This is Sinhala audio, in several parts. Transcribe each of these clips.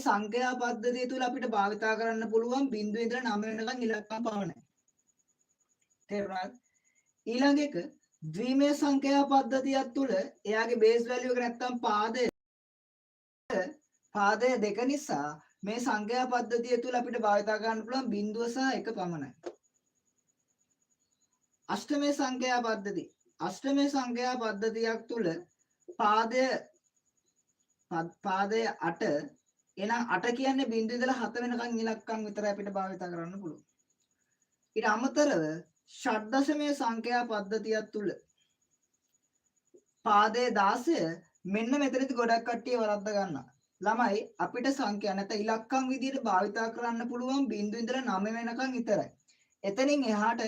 සංඛ්‍යා පද්ධතිය තුල අපිට භාවිතා කරන්න පුළුවන් බිංදුව ඉඳලා 9 වෙනකන් ඉලක්කම් පමණයි. තේරුණාද? ඊළඟ එක ද්විමය සංඛ්‍යා පද්ධතියක් තුල එයාගේ බේස් වැලියු එක නැත්තම් පාදය 2 නිසා මේ සංඛ්‍යා පද්ධතිය තුල අපිට භාවිතා කරන්න පුළුවන් බිංදුව සහ 1 පමණයි. අෂ්ටමය සංඛ්‍යා පද්ධති. අෂ්ටමය සංඛ්‍යා පද්ධතියක් තුල පාදය 8. එහෙනම් 8 කියන්නේ බිංදුව ඉඳලා 7 වෙනකන් ඉලක්කම් විතරයි අපිට භාවිතා කරන්න පුළුවන්. ඊට අමතරව ෂඩ්දශමය සංඛ්‍යා පද්ධතියක් තුල පාදය 16. මෙන්න මෙතනදි ගොඩක් කට්ටිය වරද්ද ගන්නවා. ළමයි අපිට සංඛ්‍යා නැත්නම් ඉලක්කම් විදියට භාවිතා කරන්න පුළුවන් බිංදුව ඉඳලා 9 වෙනකන් විතරයි. එතනින් එහාට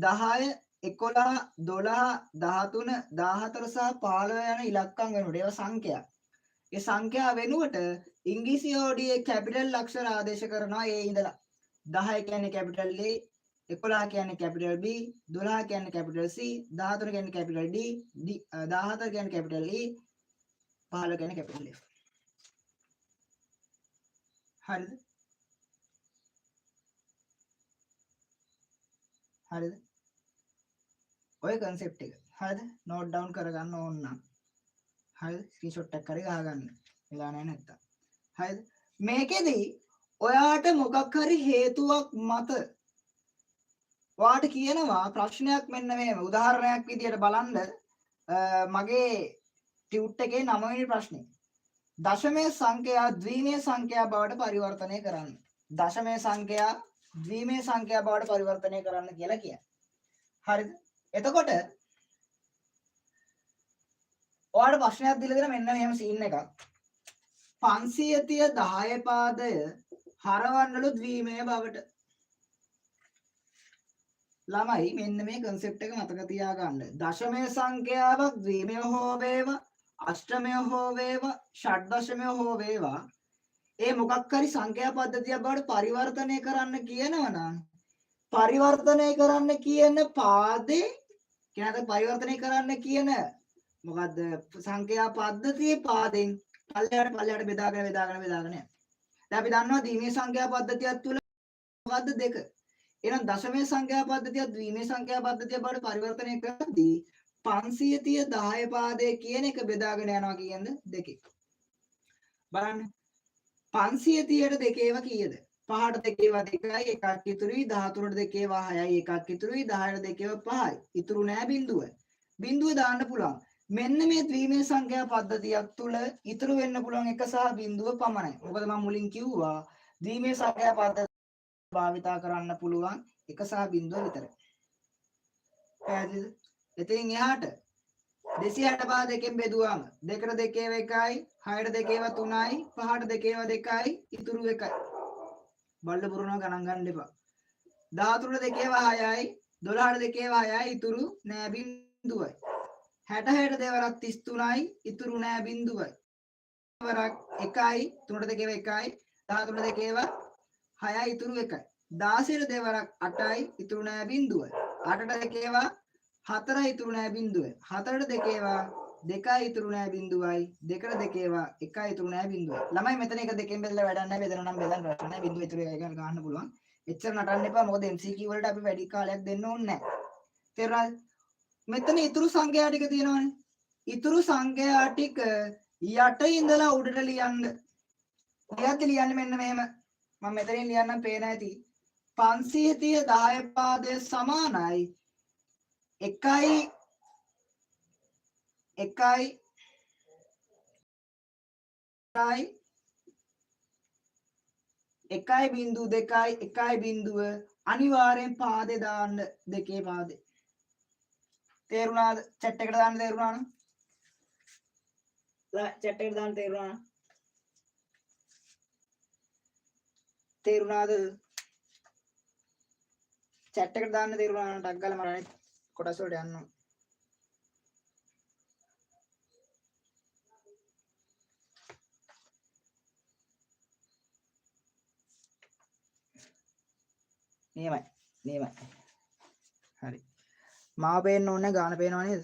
10, 11, 12, 13, 14 සහ 15 යන ඉලක්කම් වෙනුවට ඒවා සංඛ්‍යා. ඒ සංඛ්‍යා වෙනුවට ඉංග්‍රීසි හෝඩියේ කැපිටල් අක්ෂර ආදේශ කරනවා ඒ ඉඳලා. 10 කියන්නේ කැපිටල් A, 11 කියන්නේ කැපිටල් B, 12 කියන්නේ කැපිටල් C, 13 කියන්නේ කැපිටල් D, 14 කියන්නේ කැපිටල් E, 15 කියන්නේ කැපිටල් F. හරිද? හරිද? ඔය කන්සෙප්ට් එක. හරිද? නෝට් ඩවුන් කරගන්න ඕන නම්. හරිද? ස්ක්‍රීන්ෂොට් එකක් හරි ගහගන්න. වෙලා නැහැ නැත්තම්. හරිද? මේකෙදි ඔයාට මොකක් හරි හේතුවක් මත ඔයාට කියනවා ප්‍රශ්නයක් මෙන්න මෙහෙම. උදාහරණයක් විදියට බලන්න මගේ ටියුට් එකේ 9 වෙනි ප්‍රශ්නේ. දශමය සංඛ්‍යා ද්විමය සංඛ්‍යා බවට පරිවර්තනය කරන්න. දශමය සංඛ්‍යා ද්විමය සංඛ්‍යා බවට පරිවර්තනය කරන්න කියලා කියන්නේ. හරිද? එතකොට ඔයාලට ප්‍රශ්නයක් දීලා දෙන මෙන්න මෙහෙම සීන් එකක්. 530 10 පාදය හරවන්නලු ද්විමය බවට. ළමයි මෙන්න මේ කන්සෙප්ට් එක මතක තියාගන්න. දශමය සංඛ්‍යාවක් ද්විමය හෝ වේවා, අෂ්ටමය හෝ වේවා, ෂඩ්දශමය හෝ වේවා, ඒ මොකක් හරි සංඛ්‍යා පද්ධතියක් බවට පරිවර්තනය කරන්න කියනවා නම් පරිවර්තනය කරන්න කියන පාදේ කියනද පරිවර්තනය කරන්න කියන මොකද්ද සංඛ්‍යා පද්ධතියේ පාදෙන් පල්ලෙහාට පල්ලෙහාට බෙදාගෙන බෙදාගෙන බෙදාගෙන යනවා. දැන් අපි දන්නවා ද්විමය සංඛ්‍යා පද්ධතියක් තුල මොකද්ද දෙක. එහෙනම් දශමය සංඛ්‍යා පද්ධතිය ද්විමය සංඛ්‍යා පද්ධතිය බවට පරිවර්තනය කරද්දී 530 10 පාදය කියන එක බෙදාගෙන යනවා කියන්නේ දෙකේ. බලන්න 530ට දෙකේව කීයද? 5ට දෙකේව 2යි එකක් ඉතුරුයි, 13ට දෙකේව 6යි එකක් ඉතුරුයි, 10ට දෙකේව 5යි. ඉතුරු නෑ බිඳුව. බිඳුව දාන්න පුළුවන්. මෙන්න මේ ද්විමය සංඛ්‍යා පද්ධතියක් තුල ඉතුරු වෙන්න පුළුවන් එක සහ බිඳුව පමණයි. මොකද මම මුලින් කිව්වා ද්විමය සංඛ්‍යා පද්ධතිය භාවිතා කරන්න පුළුවන් එක සහ බිඳුව විතරයි. පැහැදිලිද? එතනින් එහාට 265 දෙකෙන් බෙදුවාම දෙකට දෙකේව 1යි, 6ට දෙකේව 3යි, 5ට දෙකේව 2යි, ඉතුරු 1යි. බල්ල පුරනවා ගණන් ගන්න එපා. 13ට දෙකේව 6යි, 12ට දෙකේව 6යි, ඉතුරු නෑ බිඳුවයි. 60 දෙවරක් 33යි, ඉතුරු නෑ බිඳුවයි. වරක් 1යි, 3ට දෙකේව 1යි, 13ට දෙකේව 6යි, ඉතුරු 1යි. 16ට දෙවරක් 8යි, ඉතුරු නෑ බිඳුවයි. 8ට දෙකේව 4යි, ඉතුරු නෑ බිඳුවයි. 4ට දෙකේව 2යි, ඉතුරු නෑ බිඳුවයි. 2ට දෙකේව 1යි, ඉතුරු නෑ බිඳුවයි. ළමයි මෙතන එක දෙකෙන් බෙදලා වැඩක් නෑ. බෙදනවා නම් බෙදන්න ප්‍රශ්න නෑ. බිඳුව ඉතුරු එක ගන්න ගන්න පුළුවන්. එච්චර නටන්න එපා. මොකද MCQ වලට අපි වැඩි කාලයක් දෙන්න ඕනේ නෑ. තේරුණාද? මෙතන ඉතුරු සංඛ්‍යා ටික තියෙනවනේ. ඉතුරු සංඛ්‍යා ටික යට ඉඳලා උඩට ලියන්න. ලියද්දි ලියන්නේ මෙන්න මෙහෙම. මම මෙතනින් ලියන්නම් පේන ඇති. 530 10 පාදය සමානයි 1යි 1යි 1යි එකයි බිංදු දෙකයි එකයි බිංදුව අනිවාර්යෙන් පාදේ දාන්න දෙකේ පාදේ. තේරුණාද? චැට් එකට දාන්න තේරුණා නම්? චැට් එකට දාන්න තේරුණා නම්? තේරුණාද? චැට් එකට දාන්න තේරුණා නම් ටක් ගාලා මම අනිත් කොටස් වලට යන්න ඕන. නියමයි නියමයි. හරි. මාව පේන්න ඕනේ ගාන පේනව නේද?